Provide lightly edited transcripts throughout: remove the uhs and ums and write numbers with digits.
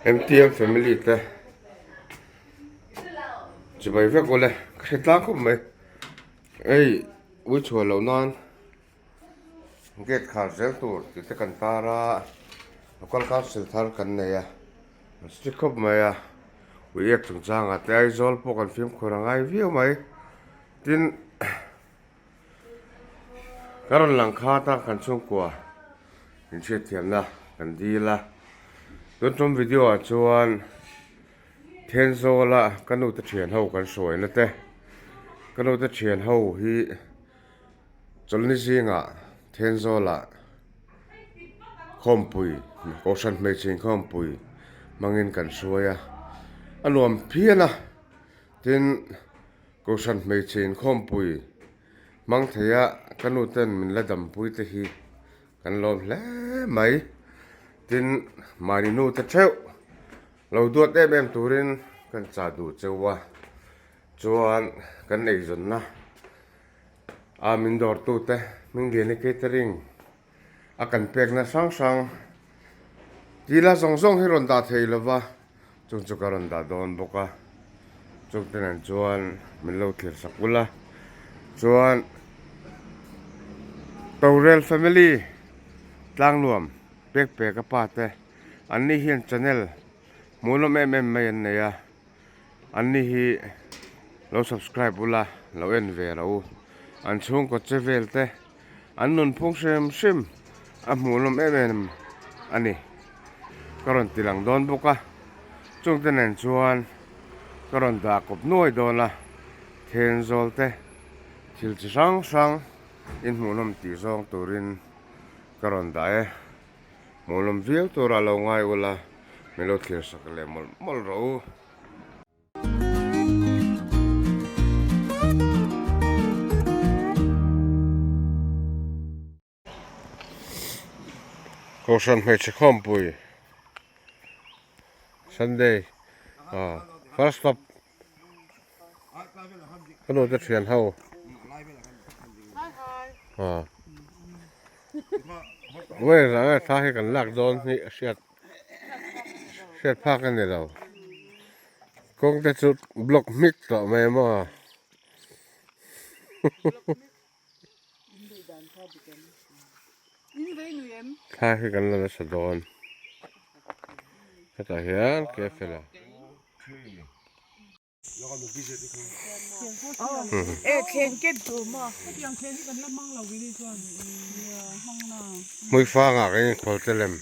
MTM family te chibai vek ule ka hre tlang khawp mai hei ui chhuah loh nan gate khar zel tur tih te kan tar a local council thar kan nei a an strict khawp mai a ui ek chungchangah te Aizawl pawh kan fimkhur a ngai viau mai tin. Ka rawn lang khat a kan chhungkua inhriatthiamna kan dil a, tun tum video ah chuan Thenzawl-a ka nu te thian ho kan hruaina te, ka nu te thian ho hi chawlhni zingah Thenzawl-ah khawmpui kohhran hmeichhe inkhawmpui hmangin kan hruai a, a nuam phian a, tin. Kohhran hmeichhe inkhawmpui hmang theia ka nu ten min la dampui te hi kan lawm hle mai. Tin, mahni nu te theuh lo duat em em turin kan chah duh cheu a, chuan kan eizawnna a min dawrtute Hmingliani Catering a kan pekna hrang hrang tila zawng zawng hi rawn dah thei lova chung chu ka rawn dah dawn bawk a chung te nen chuan min lo thlir sak ula chuan Torel family tlangnuam pek pek a pa te an ni hian channel hmuhnawm em em mai an nei a. An ni hi lo subscribe ula lo en ve rawh u. An chhungkaw che vel te an nunphung hrim hrim a hmuhnawm em em a ni. Ka rawn ti lang dawn bawk a, chungte nen chuan ka rawn dah kawp nuai dawn a, thenzawl te thil chi hrang hrang inhmuhnawm tih zawng turin ka rawn dah e. Hmuhnawm viau tura lo ngai ula, min lo thlir sak leh mawlh mawlh rawh u. Kohhran hmeichhe khawmpui Sunday first stop Ka nu te thian ho. Wei zang e thla hi kan lak dawn hi a hriat hriat phak a ni lo. Kawng te chu block hmik tawh mai maw. Thla hi kan la nasa dawn. Hetah hian kefela. Hmuifang ah kan inkhawl te lem.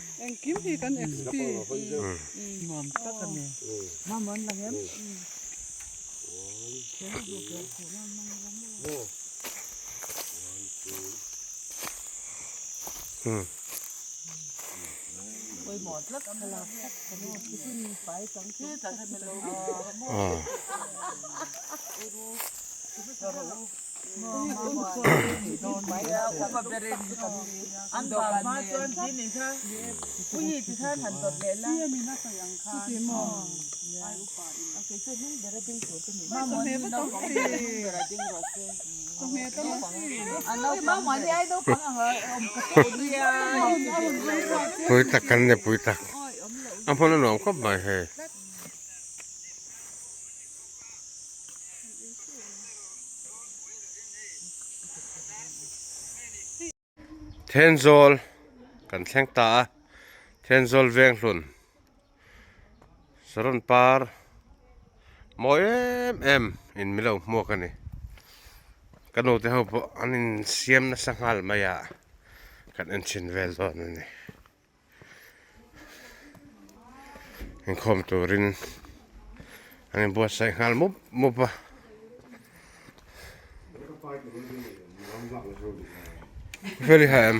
Pui tak kan ni pui tak a hmun a nuam khawp mai hei. Thenzawl kan thleng ta a Thenzawl veng hlun Saron par mawi em em in milo hmuak a ni ka nu te ho pawh an insiam nasa nghal mai a kan en chhin vel dawn a ni. Inkhawm turin an inbuatsaih nghal mup mup a. Very high em.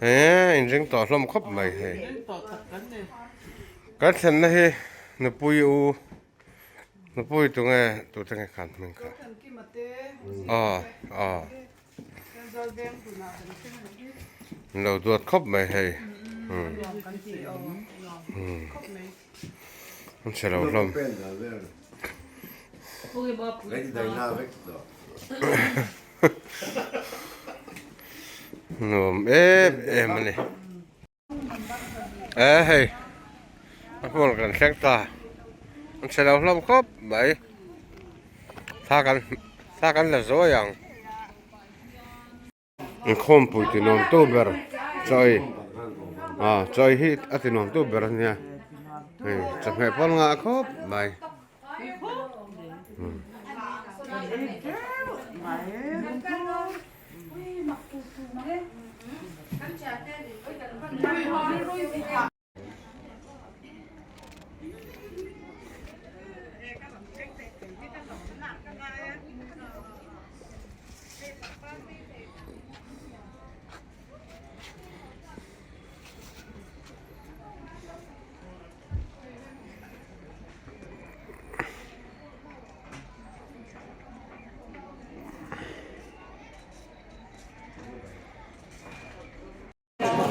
He inring tawh hlawm khawp mai hei. Kan thlenna hi nupui u nupui tunge tute nge khan hming kha. Aw aw. Lo duat khawp mai hei an chhe lo hlawm nuam em em a ni. E hei a hmun kan thleng ta an chhe lo hlawm khawp mai thla kan thla kan la zuai ang. Inkhawmpui ti nuam tu ber chawi ah chawi hi a ti nuam tu ber a nia hei chawhmeh pawn nghah khawp mai.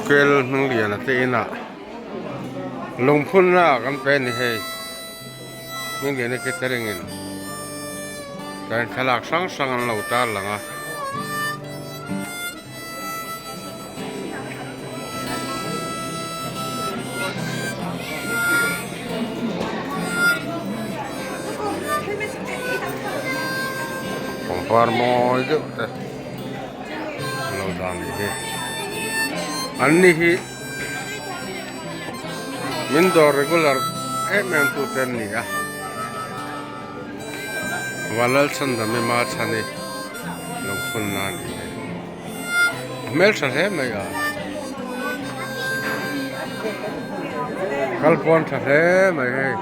Kel hnung lian a te inah lungphunna ah kan pe a ni hei hnung lian a catering in chuan thlalak hrang hrang an lo tar lang a. Pangpar mawi deuh te a lo dah ni hi an ni hi min dawr regular em em tu te an ni a Vanlalchhandami Machhani lo phun na a ni hei a hmeltha hle mai a kal pawn tha hle mai hei.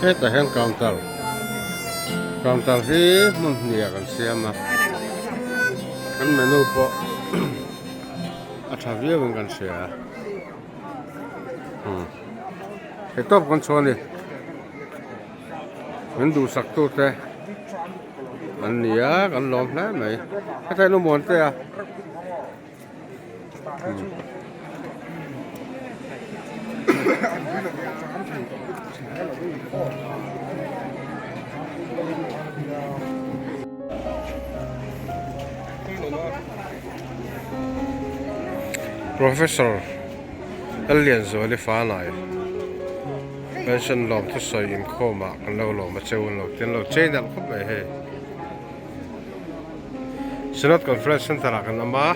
Hetah hian counter counter hi hmun hnih ah kan siam a kan menu pawh a tha viau in kan hria umm theihtawp kan chhuah a ni min duhsak tute an ni a kan lawm hle mai hetah hian u Muantea Professor Lallianzuali Fanai pension lawm thusawi inkhawmah kan lo lawm a cheu an lo ti an lo chei nalh khawp mai hei. Synod Conference Centre ah kan awm a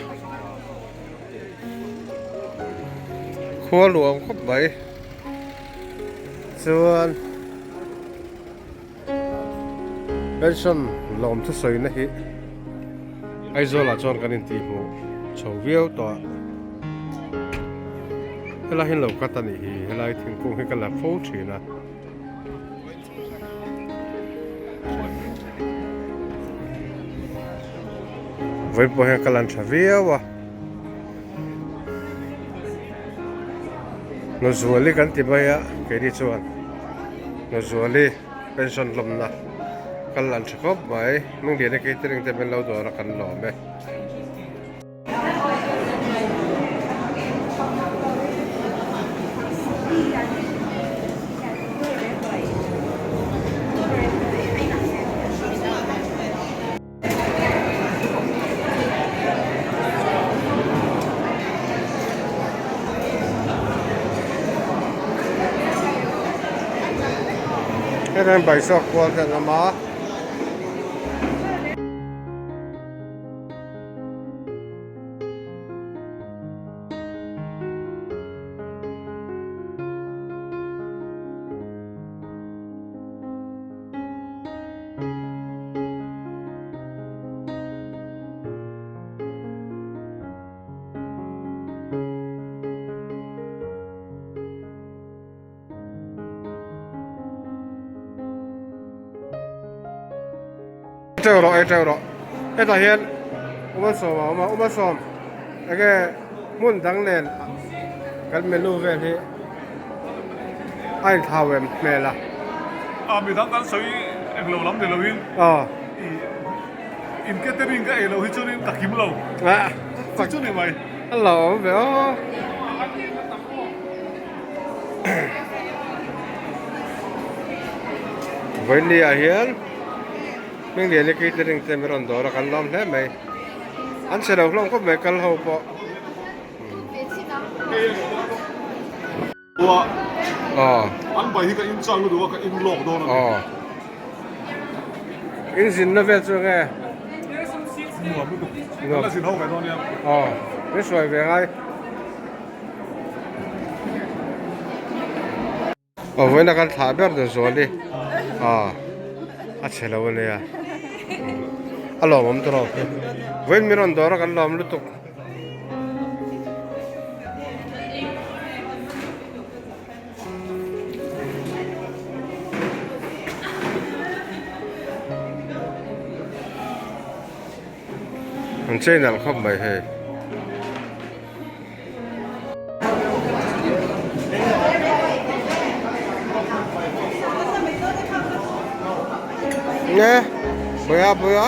khua luam khawp mai chuan pension lawm thusawi na hi Aizawl ah chuan kan intih hmuh chho viau tawh a helai hi an lo cut a nih hi helai thingkung hi ka la fo thin a. Vawiin pawh hian ka lan tha viau a Nawzuali kan ti mai a keini chuan Nawzuali pension hlawmna ka lan tha khawp mai Hmingliana catering te min lo dawr a kan lawm e. Hetah hian baisawk kual te an awm a. Teuh rawh ei teuh rawh hetah hian. Umalsawm a awm a, Umalsawm enge hmun dang nen kan menu vel hi a inthlau em hmel a. A midang kan sawi englo lam ni loin in catering ka ei loh hi chuanin ka kim lo chu chu ni mai. A lo awm ve aw. Vawiinni ah hian Hmingliani catering te min rawn dawr a kan lawm hle mai. An chhe lo hlawm khawp mai kal ho pawh. An bai hi ka in chak lutuk a ka in lawk dawn a ni. In zinna vel chu enge? Nuam lutuk. Kan la zin ho ve dawn nia. Aw, min hruai ve ngai. Aw vawiin a kan thlah ber ta zual hi aw a chhe lo a nia a lawmawm ta rawh vawiin min rawn dawr a kan lawm lutuk. An chei nalh khawp mai hei. Nge boya boya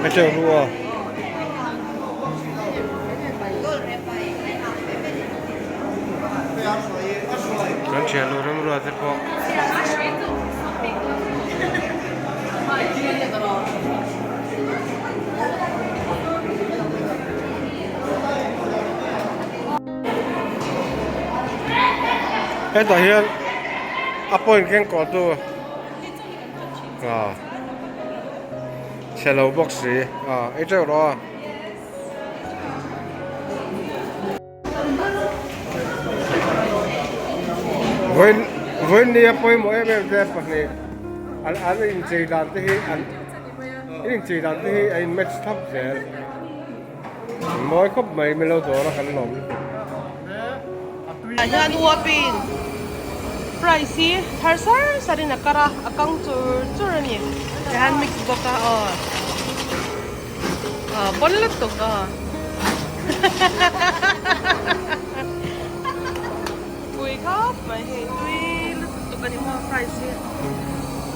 a cheu ru aw. Kan thian lu remruat te pawh. Hetah hian a point keng kawh tu ah chhe lo bawk si ah ei teuh rawh a. Vawiin vawiin nia pawimawh em em te pahnih an an inchei dan te hi an inchei dan te hi a in match thlap zel mawi khawp mai milo dawr a kan lawm lutuk. Ah hian uapin fries hi thar sar sar in a kar a a kang chur chur a ni tihian mix bawk a aw. Ah pawn lutuk a pui khawp mai hei tui lutuk a ni maw fries hi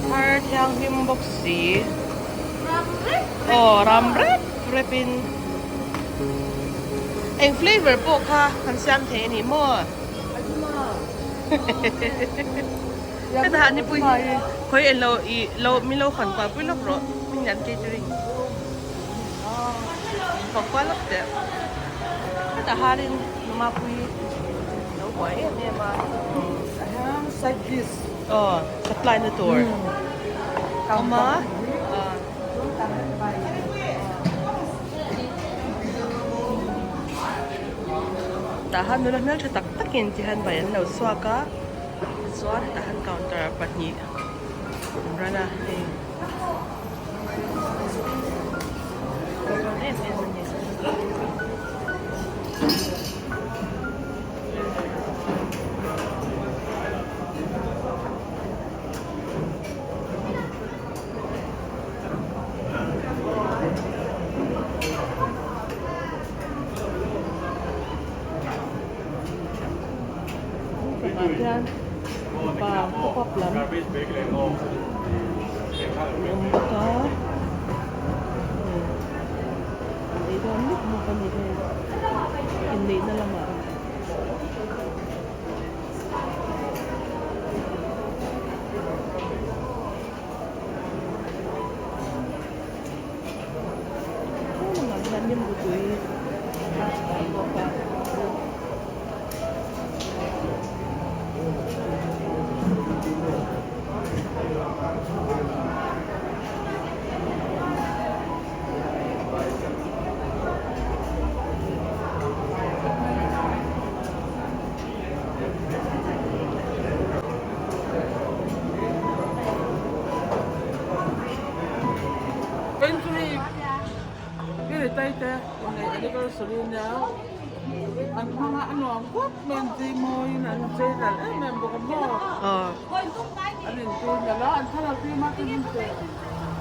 thar thianghlim bawk si aw ram rep rep in eng flavour pawh kha kan siam thei a ni maw heta nipui khawi eng lo ih lo min lo hawn kual pui lawk rawh min an catering hawn kual lawk teh hetah hianin numa pui lo buai em em a aw supply na tur a awm a ah. Tah hian nula hmeltha tak takin tihian bai an lo chhuak a tichuan tah hian counter pahnih an run a hei em em a ni. Tah hian mipa pop up lam an awm bawk a an ei dawn mek bawk a ni hei inneihna lamah. Lamah hian nimbu tui a awm bawk a.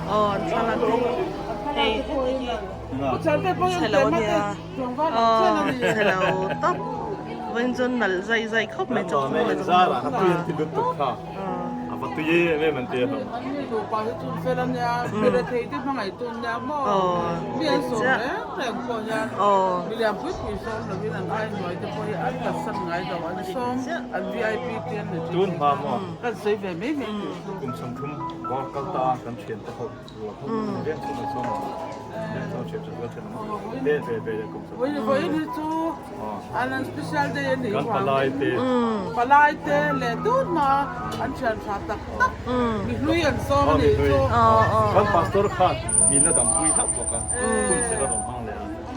Aw an thlalak te hi hei heti hi chhelo ania aw chhelo tawp vawiin chuan nalh zai zai khawp mai chawk thung leh chawk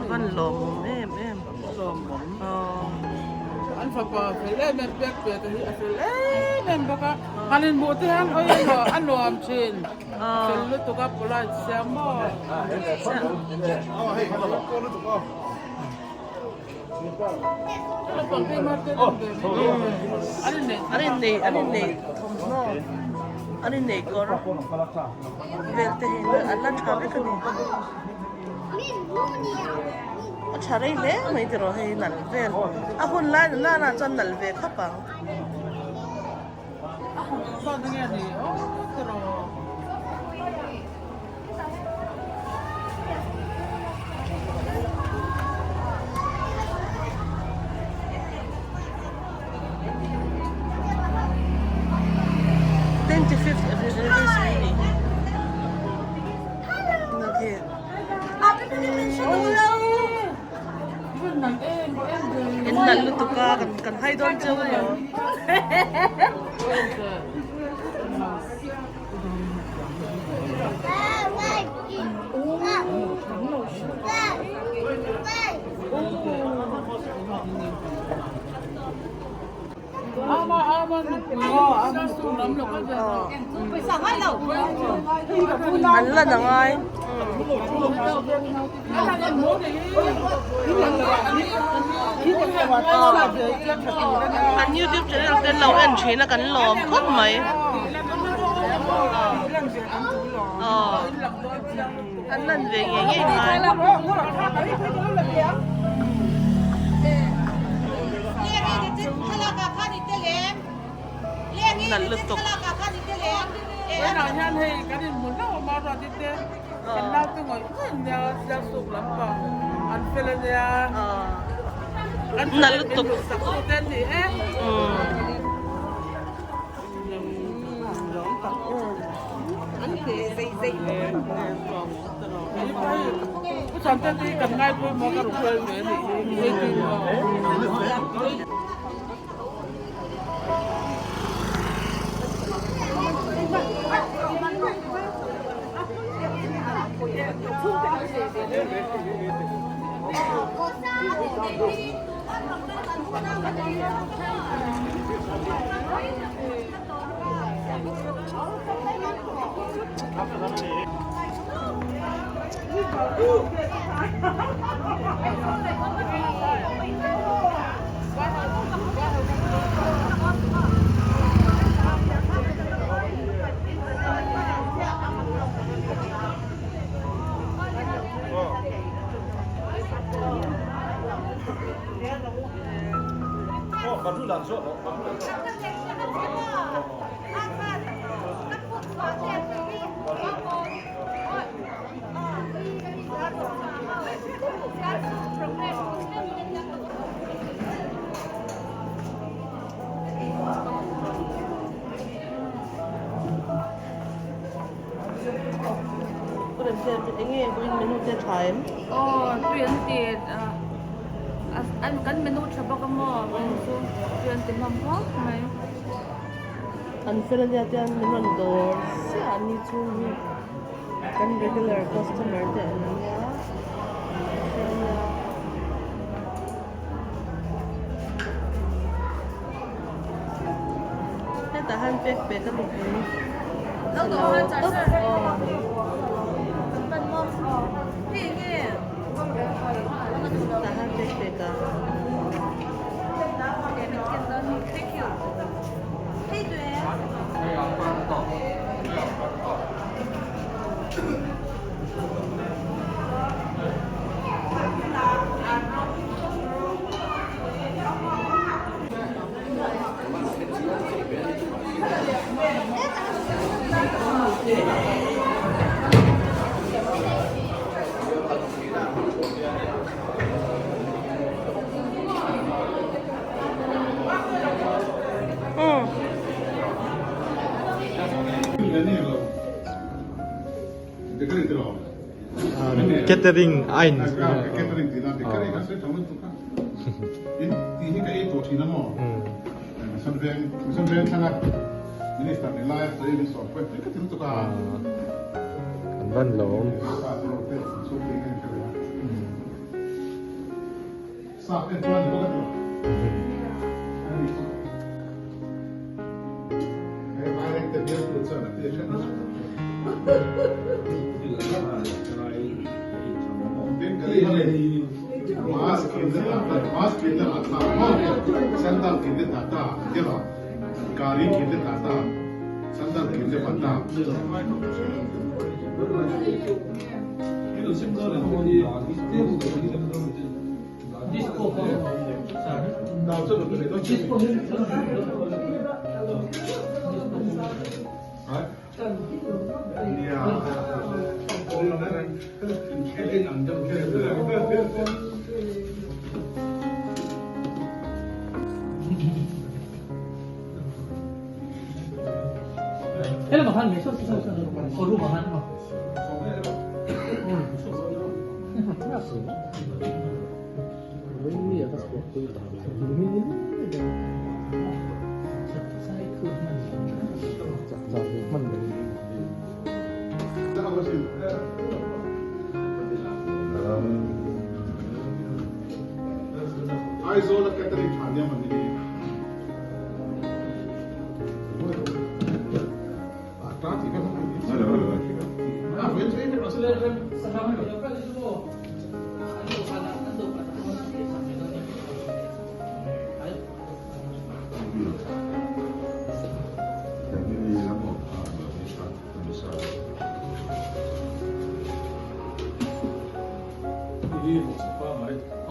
Van lawmawm em em aw. An fapa fel em em pek pek hi a fel em em bawk a han inhmuh te hian hawi a nuam thin fel lutuk a polite sia maw. An innei an innei thawmhnaw an innei kawr vel te hi an la tha vek a ni a tha rei hle mai tiraw hei nalh vel a hun lai nana chuan nalh ve khawp ang. 25th anniversary ni in nalh lutuk a kan hai dawn cheu alawm. An la na ngai. Kan youtube channel te lo en thin a kan lawm khawp mai. An lan ve ngei ngei ngai. Nalh lutuk. Kan naute ngawih ngawih nia sial suk lampang an fel a nia. An Nalh lutuk. Sak tu te an ni e. Pu Chante te hi kan ngai pawimawh ka ruhruai ve a nih hi. Aw tui an ti an kan menu tha bawk a maw chu tui an ti hlawm khawp mai. An fel ania chuan min rawn dawr chiah a ni chhung hi kan regular customer te an nia fel ania. Hetah hian pek pek a nupui chhelo tawp aw. Tah hian pek pek a. Catering a in An van lawm.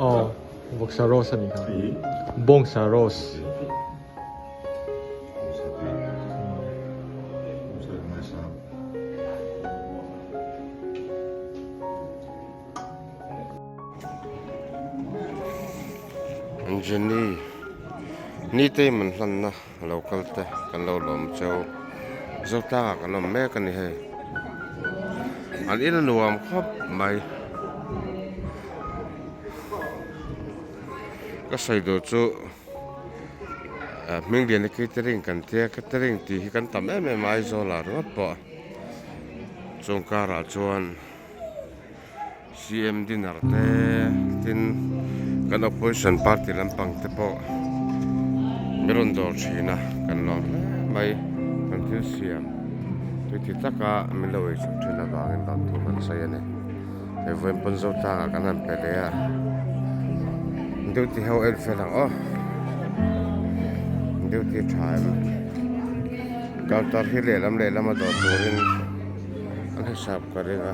Aw vawksa roast a nih kha bawngsa roast. Jenny nitei man hlanna lo kal te kan lo lawm cheu Zotlang ah kan awm mek a ni hei an in a nuam khawp mai ka sawi duh chu hming lian hi catering kan tia catering tih hi kan tam em em a Aizawl ah ringawt pawh chung karah chuan. CM dinner te tin kan opposition party lampang te pawh min rawn dawr thin a kan lawm hle mai kan thil siam tui ti taka min lo ei chhuah thin avangin lawmthu kan sawi a ni hei vawiin pawn zo tlangah kan han pe leh a duty ho en fel ang aw duty tha em counter hi lehlam lehlam a dawr turin. An hisap ka ring a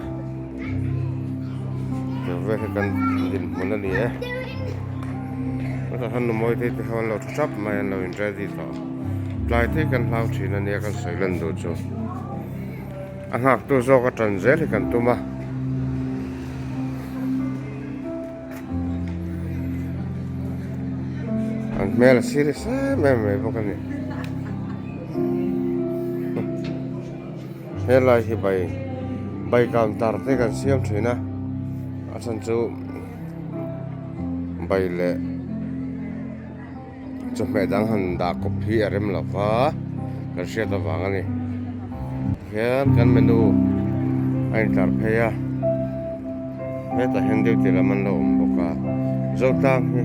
tun vel hi kan dinhmun a ni e chutah hian nu mawi te te ho an lo thu thap mai an lo in ready tawh tlai te hi kan hlau thin a nia kan sawi lan duh chu a nghak tu zawk a tan zel hi kan tum a. An hmel a serious em em mai bawk a ni. Helai hi bai bai counter te kan siam thin a a chhan chu bai leh chawhmeh dang han dah kawp hi a rem lo va kan hriat avang a ni hian kan menu a intlar phei a hetah hian duty lam an lo awm bawk a zotlang hi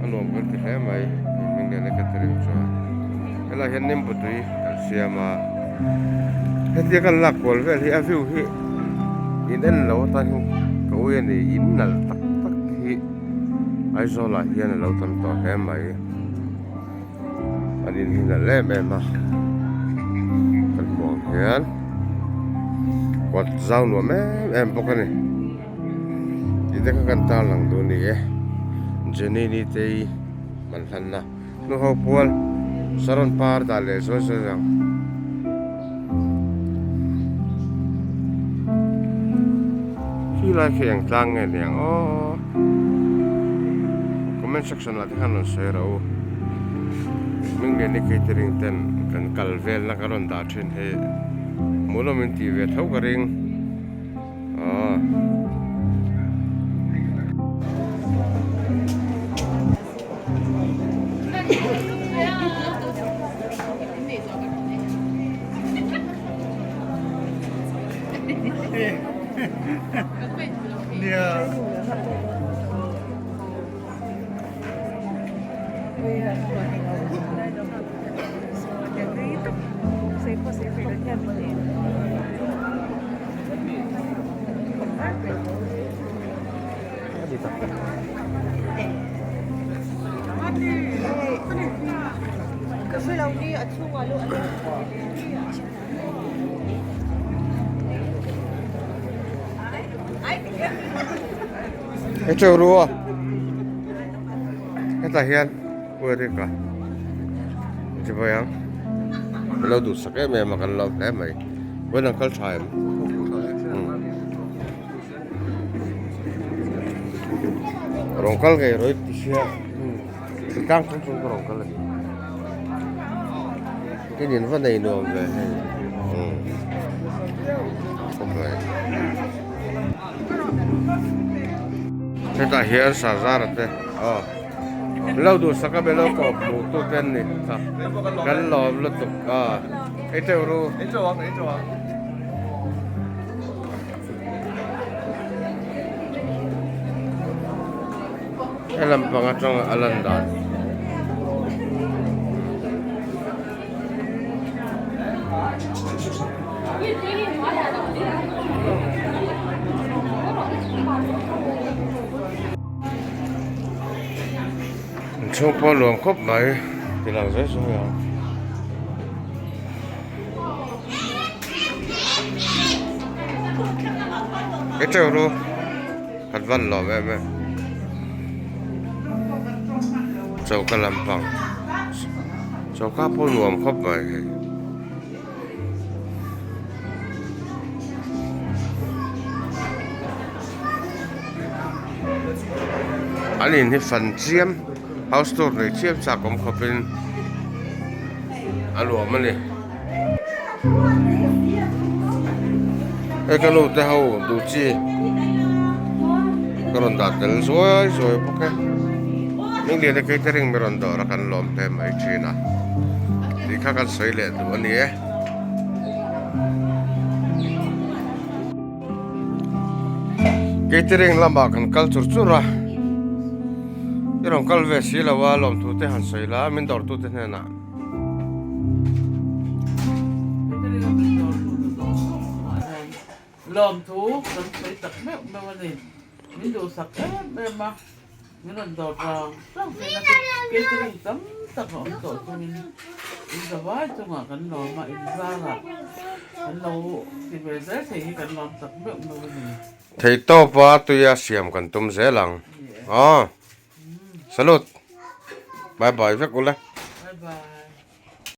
a nuam kan ti hle mai hming lian a catering chuan helaiah hian nimbu tui kan siam a hetia kan lak kual vel hi a view hi in en lo atan hian ka ui a ni in nalh tak tak hi. Aizawl ah hian a lo tam tawh hle mai an in hi nalh em em a kan hmuh ang hian kawt zau nuam em em bawk a ni tih te kha kan tarlang duh a ni e Jenny ni te hi man hlanna nu ho pual saron par dah leh zawi zawi ang. Khi lai khi eng tlang nge niang aw comment section ah te khan rawn sawi rawh u Hmingliani catering ten kan kal vel na ka rawn dah thin hi. Hmuhnawm in tih ve tho ka ring. Aw. He cheu ru a hetah hian Eric-a chibai ang ka lo duhsak em em a kan lawm hle mai vawiin an kal tha em rawn kal ngei rawih ti sia tlang chung chung ka rawn kal a ni in in va nei nuam ve hei khawp mai hetah hian sazara te aw lo duhsak a belo kawp hmuh tu te an ni kan lawm lutuk a ei teuh ru. He lampang atanga a lan dan. Inchhung pawh a nuam khawp mai ti lang zel sawi ang. He teuh ru kan van lawm em em choka lampang choka pawh nuam khawp mai hei. An in hi fan chiam house tour nei chiam chak awm khawpin a nuam a ni. Hei ka nu te ho duh chi ka rawn dah tel zuai zuai bawk e Hmingliana catering mi rawn dawr a kan lawm hle mai thin a tih kha kan sawi leh duh a ni e. Catering lamah kan kal chur chur a i rawn kal ve si lo a lawmthu te han sawi la min dawrtu te hnenah. Lawmthu kan sawi tak meuh meuh a ni. Min duhsak em em a, min rawn dawr rang rang thin a, catering tam tak a awm tawh chungin in zavai chungah kan lawm a, inzarah kan lo ti ve zel thei hi kan lawm tak meuh meuh a ni. Theihtawpa tuia siam kan tum zel ang. Aw. Salute. Bye bye vek ule. Bye bye.